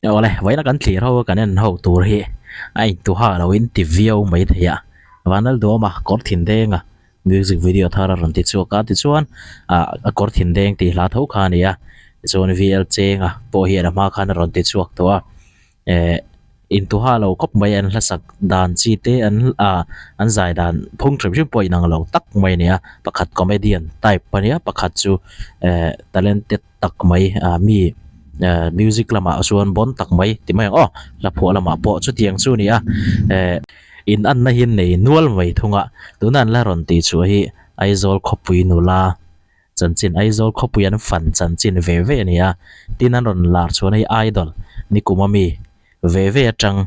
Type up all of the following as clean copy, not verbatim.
Awle, vawiina kan thlir ho kan en ho tur hi a intuha lo in ti viau mai thei a, Vanlalduama kawr thin denga music video thar a rawn ti chhuak a, tichuan ah a kawr thin deng tih hla tho kha a ni a, tichuan VL Chenga pawh hian a hma khan a rawn ti chhuak tawh a, eh intuha lo khawp mai an hlasak dan chi te an ah an zai dan phung hrim hrim pawh inang lo tak mai a ni a, pakhat comedian type a nia pakhat chu eh talented tak mai ah mi eh music lamah chuan bawn tak mai ti mai ang aw hla phuah lamah pawh chutiang chu a ni a eh in anna hi nei nual mai thung a tuna an la rawn tih chhuah hi Aizawl khawpui nula chanchin Aizawl khawpui an fan chanchin ve ve a ni a tin an rawn lar chhuah na hi idol nikum ami ve ve atang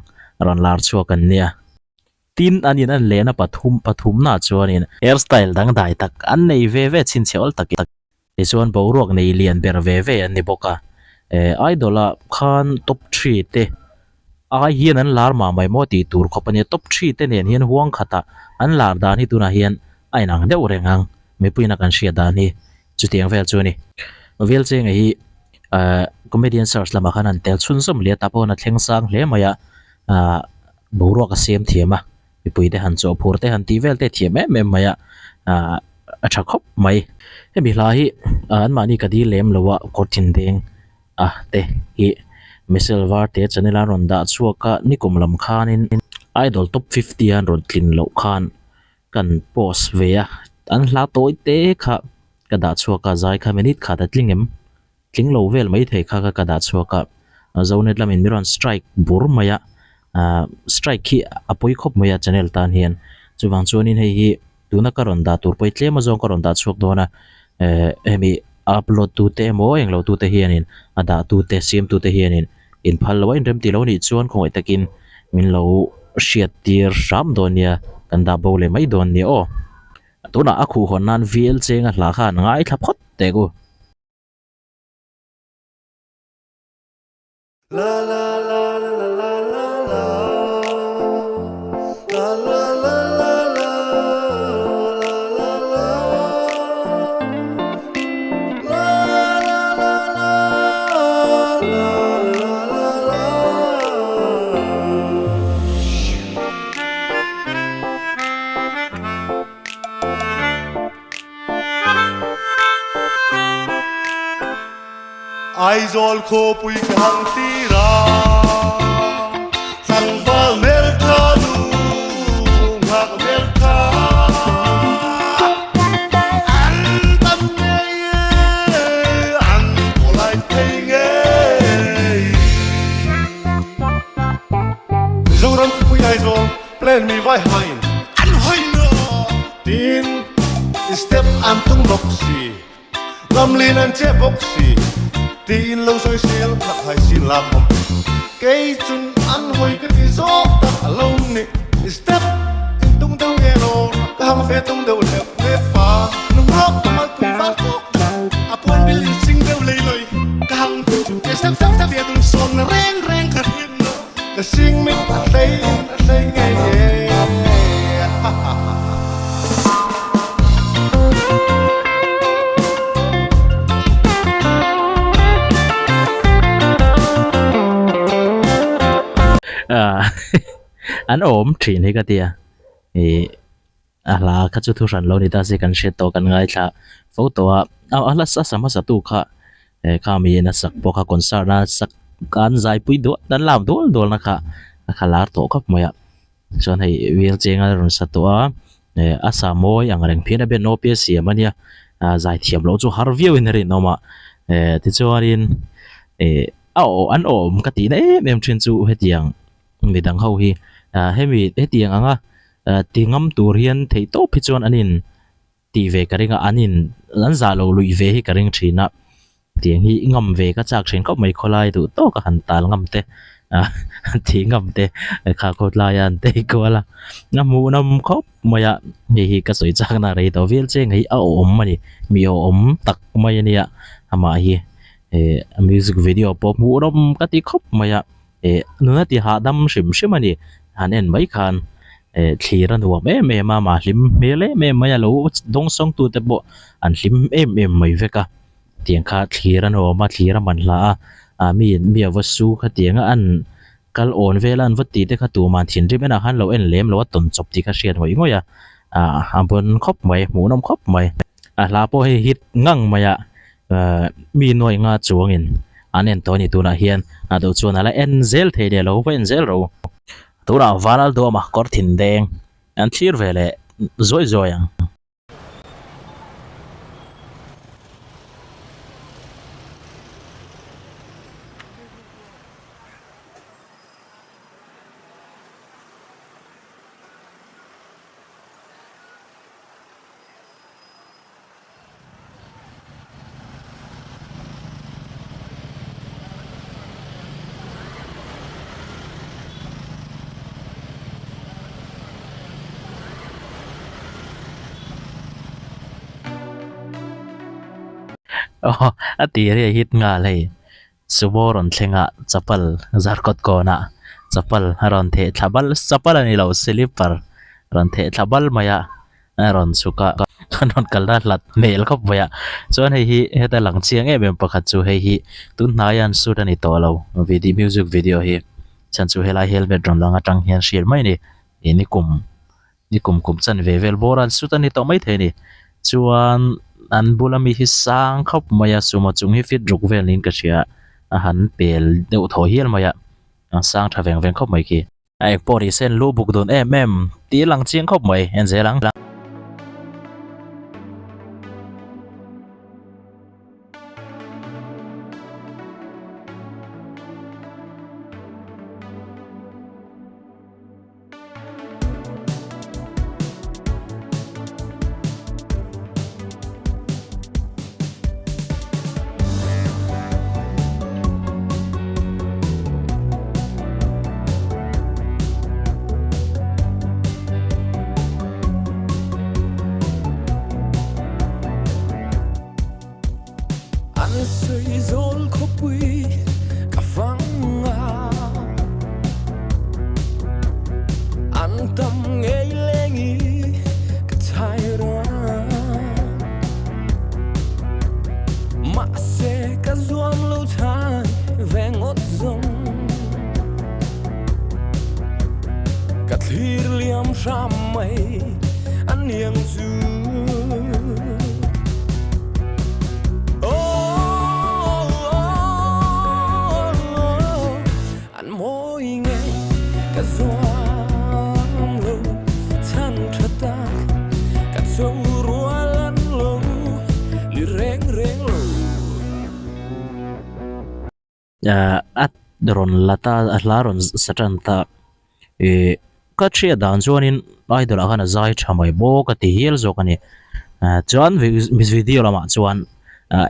rawn lar chhuak an nia. Tin an in an lehna pathum pathumnaah chuanin hairstyle dangdai tak an nei ve ve chhinchhe awl tak tichuan boruak nei lian ber ve ve an ni bawk a. Eh idol ah khan top three te ai hian an lar mah mai maw tih tur khawp a nia top three te nen hian huang khatah an lar dan hi tunah hian a inang deuh reng ang mipuiin a kan hriat dan hi chutiang vel chu a ni. Velchenga hi eh comedian search lamah khan an tel chhunzawm leh a tah pawh a thleng sang hle mai a ah. Boruak a siam thiam a, mipui te han chawh phur te han tih vel te thiam em em mai a, aah a tha khawp mai. Hemi hla hi anmahni ka dil lem lo a kawr thin deng a te hi Michelle Varte channel a rawn dah chhuak a, nikum lam khanin Idol top fifty a an rawn tlin loh khan kan post ve a, an hla tawi te kha ka dah chhuak a, zai kha minute khat a tling em? Tling lo vel mai thei kha ka dah chhuak a, Zonet lamin min rawn strike bur mai a, ahh strike hi a pawi khawp mai a channel tan hian, chuvang chuanin hei hi tuna ka rawn dah tur pawh hi tlem azawng ka rawn dah chhuak dawn a, ehh hemi upload tute emaw englo tute hianin a dah tute siam tute hianin in phal lo a inrem tih lo nih chuan khawngaih takin min lo hriat tir hram dawn nia kan dah bo leh mai dawn nia aw. Tunah a khuh hawn nan VL chenga hla khan ngaithla phawt teh u. Aizawl khawpui ka hang thlir a, tlangval hmeltha nu nghak hmeltha an tam ngei e, an pawlai thei ngei. Mizoram khawpui Aizawl plan mi vai hain an hawi na tin step an tung bawk si. Lamlin an che bawk si tiin lo sawi sel phak hai sin la khawm kei chun an hawi ka ti zawk tak a lo ni step in tung deuh nge lawr ka hang ve tung deuh hlep hlep pa nunghawk ka malpui var tawk tak a puan bil in sing deuh lei lawi ka hang ke step step step ve tung sawn na reng reng ka hrin lo ka sing mit a hlei in a hlei ngei e ha ha ha. An awm thin hi ka tia ih a hla kha chu thu hran lo ni ta se kan hriat tawh kan ngaithla fo tawh a a hla sa hmasa tu kha eh kha mi in a sak pawh kha concert a sak an zaipui dual an lam dual dual na kha a kha lar tawh khawp mai a. Chuan hei wheel cheng a rawn sa tawh a eh a sa mawi ang reng phian a ben awp hi a siam a nia ah zai thiam loh chu har viau in a rinawm a eh tichuanin eh a aw an awm ka tih na em em thin chu hetiang midang ho hi ah hemi hetiang anga ah ti ngam tur hian theih tawp hi chuan an in tih ve ka ring a an in an zah lo luih ve hi ka ring thin a tiang hi ngam ve ka chak thin khawp mai khawlai duh tawk a han tal ngam te ah han thih ngam te kha khawtlai a an tei kual a a hmuhnawm khawp mai a hei hi ka sawi chak na rei tawh vial cheng hi a awm a ni mi awm tak mai a nia amah hi eh a music video pawh hmuhnawm ka ti khawp mai a. Eh nuna ti hahdam hrim hrim a ni han en mai khan eh thlir a nuam em em a mah hlim hmel em em mai a lo dawngsawng tu te pawh an hlim em em mai vek a tiang kha thlir a nuam a thlir a man hla a. ah mi mi a va su khatiang a an kal awn vel a an va tih te kha tuman thinrim enah khan lo en lem lo a tawn chawp tih kha hriat ngawih ngawih a ah a bawn khawp mai hmuhnawm khawp mai a hla pawh hei hit ngang mai a ah mi nuai nga chuangin an en tawh a ni tunah hian a duh chuan a la en zel thei leh lo va en zel ro tunah Vanlalduama kawr thin deng an thlir ve leh zuai zuai ang. Aw a tir hi a hit nghal hei sumo rawn thleng a chapal zarkawt kawnah chapal a rawn theh thla bal chapal a ni lo slipper rawn theh thla bal mai a. a rawn chhuk a an rawn kalna hlat hmel khawp mai a chuan hei hi heta lang chiang em em pakhat chu hei hi tun hnaia an shoot a ni tawh lo video music video hi chhan chu helai helmet rawn lang atang hian hriat mai a ni ih nikum nikum kum chanve vel bawr a an shoot a ni tawh maithei a ni chuan an bula mi hi sang khawp mai a sumo chung hi fit ruk vel niin ka hria a han pel deuh thaw hial mai a an sang tha veng veng khawp mai khi. A eng pawh ni sen lu buk dun em em tih lang chiang khawp mai en zel ang. A rawn la ta a hla rawn sa tan ta ih ka hriat dan chuanin idol ah khan a zai tha mai bawk a ti hial zawk a ni chuan video lamah chuan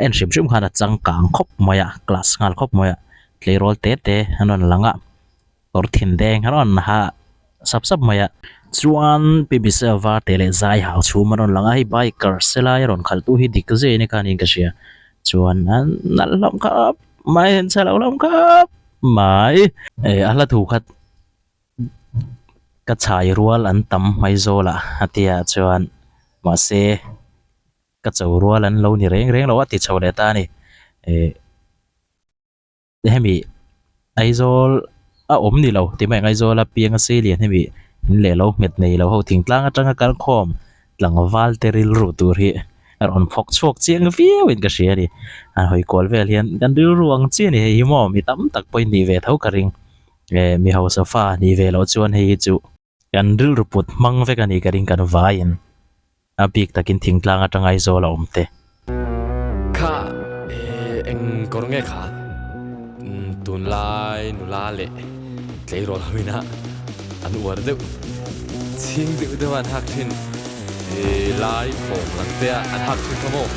en hrim hrim khan a changkang khawp mai a class nghal khawp mai a tleirawl te te an rawn lang a. Kawr thin deng a rawn ha sap sap mai a. Chuan Pi Michelle var teh leh zai hau chhum a rawn lang a, hei biker se lai a rawn khalh tu hi dik zui a ni khan in ka hria. Chuan an nalh hlawm khawp mai, an chhe lo hlawm khawp mai. Eh a hla thu khat ka chhai rual an tam hmai zawl ah a tia chuan mahse ka cho rual an lo ni reng reng lo a ti chho leh ta a ni. Eh. Hemi Aizawl a awm ni lo ti mai ang Aizawl a piang a sei lian hemi in leh lo nghet nei lo ho thingtlang atanga kal khawm tlangval te rilru tur hi a rawn phawk chhuak chiang viau in ka hria a ni a hawi kual vel hian kan rilru ang chiah a ni hei hi maw mi tam tak pawhin nih ve tho ka ring eh mi hausa fa nih ve loh chuan hei hi chu kan rilru put hmang vek a ni ka ring kan vaiin. A bik takin thingtlang atanga Aizawl a awm te. Kha eng kawr nge kha? Tunlai nula leh tleirawl ho ina an uar deuh chhing deuh deuh a an hak thin lai pawng lang te a an hak thin kha maw?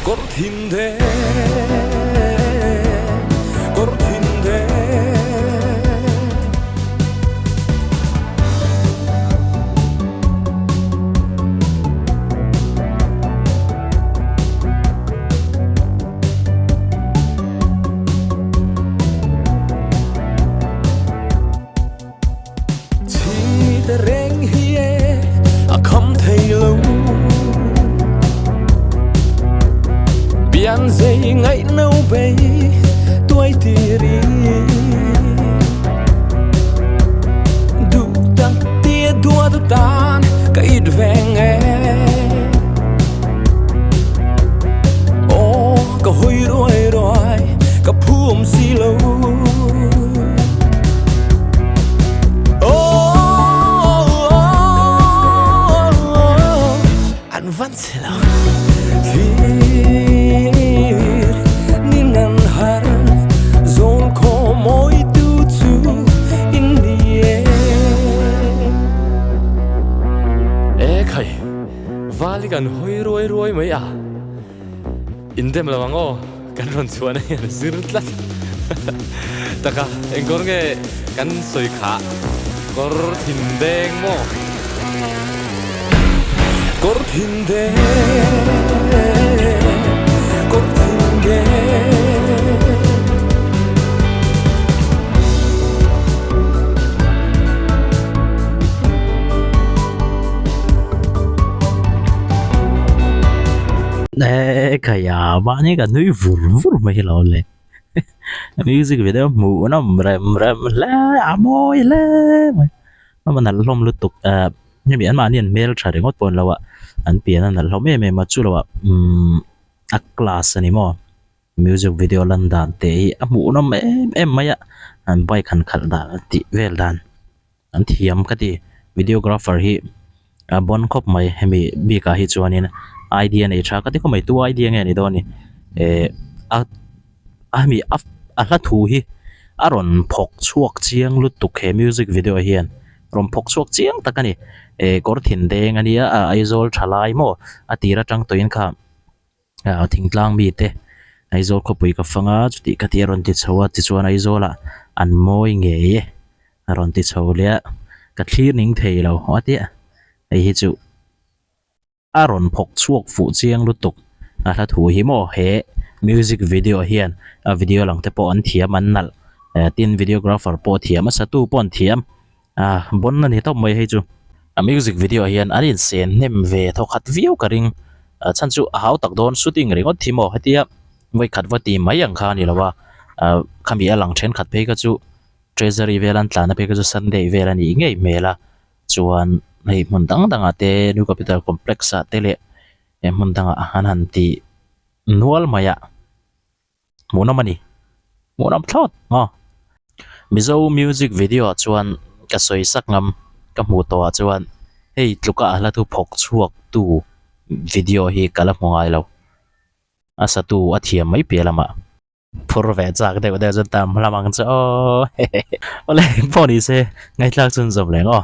Kawr thin te kawr thin te. Chhingmite reng hi e a kham thei lo Pian zei ngaih no bei lo. An van chhe lo. Thlir nin an har zawl khaw mawi tu chu in ni e. E khai, vali kan hawi ruai ruai mai a. In dem lo ang aw, kan rawn chhuahna hian a zir tlat. Taka, eng kawr nge kan sawi khah? Kawr thin deng maw? Kawr thin deng, kawr thin deng. Eee khaia mahni ka nui vur vur mai hi lo le music video hmuh nawm rem rem hle a mawi hle mai a nalh hlawm lutuk ehh hemi an mahni an hmel tha ringawt pawh an lo a an pian a nalh hlawm em em a chu loah umm a class a ni maw music video lan dan te hi a hmuh nawm em em mai a an bike han khalh dan tih vel dan. An thiam ka ti. Videographer hi a bon khawp mai hemi bik ah hi chuanin idea nei tha ka ti khawp mai tu idea nge ni dawn ni eh a hemi a a hla thu hi a rawn phawk chhuak chiang lutuk he music video hian rawn phawk chhuak chiang tak a ni eh kawr thin deng a nia a Aizawl tha lai maw a tir atang tawhin kha. ah thingtlang mite Aizawl khawpui ka fang a chutih ka tih a rawn ti chho a tichuan Aizawl ah an mawi ngei e a rawn ti chho leh a ka thlir ning thei lo a tia hei hi chu a rawn phawk chhuak fuh chiang lutuk a hla thu hi maw he music video hian a video lang te pawh an thiam an nalh eh tin videographer pawh a thiam a satu pawh an thiam. Ah bon a ni tawp mai hei chu. A music video ah hian an insen hnem ve thaw khat viau ka ring. A chhan chu a hau tak dawn shooting ringawt hi maw hetia vawikhat va ti mai ang kha a ni lo a. Ah khami a lang thenkhat phei kha chu treasury vel an tlan na phei kha chu sunday vel a nih ngei hmel a. Chuan hei hmun dang dangah te new capital complex ah te leh hmun dangah an han ti nual mai a. Hmuhnawm a ni. Hmuhnawm thlawt maw? Mizo music video ah chuan ka sawi sak ngam ka hmuh tawh ah chuan hei tluka a hla thu phawk chhuak tu video hi ka la hmu ngai lo. A satu a thiam mai piah lamah. Phur ve chak deuh deuh chuan tam hlam ang che aw. Awle pawh ni se ngaihthlak chhun zawm leng aw.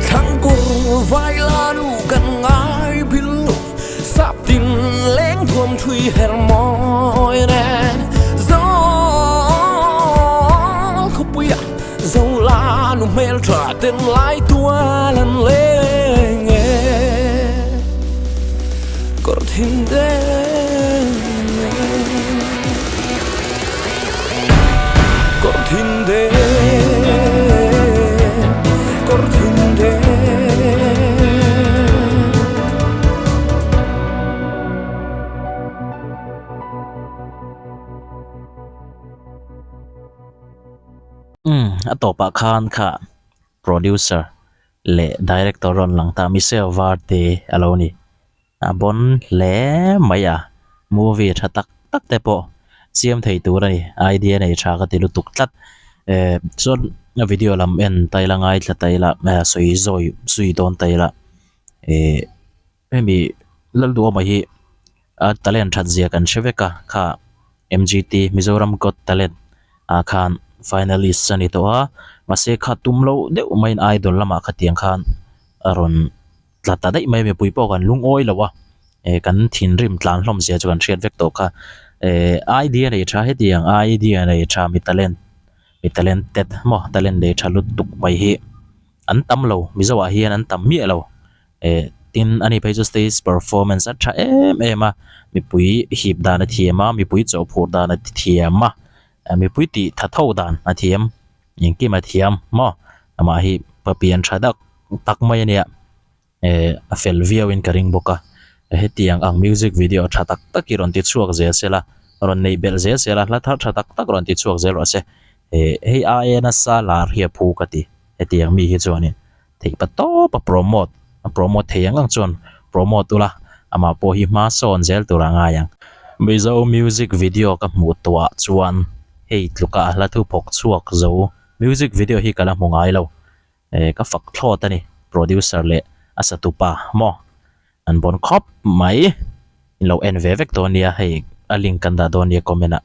Thangkur vai la nu kan ngai bil lo sap tin leng thuam thui her mawi nen Zawl khawpui ah zo la nu hmel tha ten lai tual an leng e Kawr thin deng e Kawr thin deng Kawr thin deng. Umm a tawpah khan kha producer leh director rawn lang ta Michelle Varte a lo ni. A bon hle mai a, movie tha tak tak te pawh siam thei tur a ni, idea nei tha ka ti lutuk tlat. Eh chuan a video lam en ta ila ngaithla ta ila sawi zawi zui dawn ta ila eh hemi Lalduhawma hi a talent that zia kan hre vek a kha M_G_T Mizoram Got Talent ah khan finalist a ni tawh a mahse kha tum loh deuh maiin idol lamah khatiang khan a rawn tla ta daih mai a mipui pawh kan lungawi lo a eh kan thinrim tlan hlawm zia chu kan hriat vek tawh kha eh idea nei tha hetiang idea nei tha mi talent mi talented maw talent nei tha lutuk mai hi an tam lo mizo ah hian an tam miah lo eh tin ani phei chu stage performance a tha em em a mipui hip dan a thiam a mipui chawhphur dan a thiam a mipui tih tha tho dan a thiam. Engkim a thiam maw amah hi papian tha tak tak mai a nia eh a fel viau in ka ring bawk a hetiang ang music video tha tak tak hi rawn ti chhuak zel se la. Rawn neih belh zel zel a, hla thar tha tak tak rawn ti chhuak zel rawh se. Eh hei aia nasa lar hi a phu ka ti. Hetiang mi hi chuanin theih pa tawp a promote a promote thei ang ang chuan promote ula amah pawh hi hma sawn zel tur a ngai ang. Mizo music video ka hmuh tawhah chuan hei tluka a hla thu phawk chhuak zo music video hi ka la hmu ngai lo. Eh ka fak thlawt a ni producer leh a satu pa maw an bawn khawp mai. In lo en ve vek dawn nia hei a link kan dah dawn nia comment ah.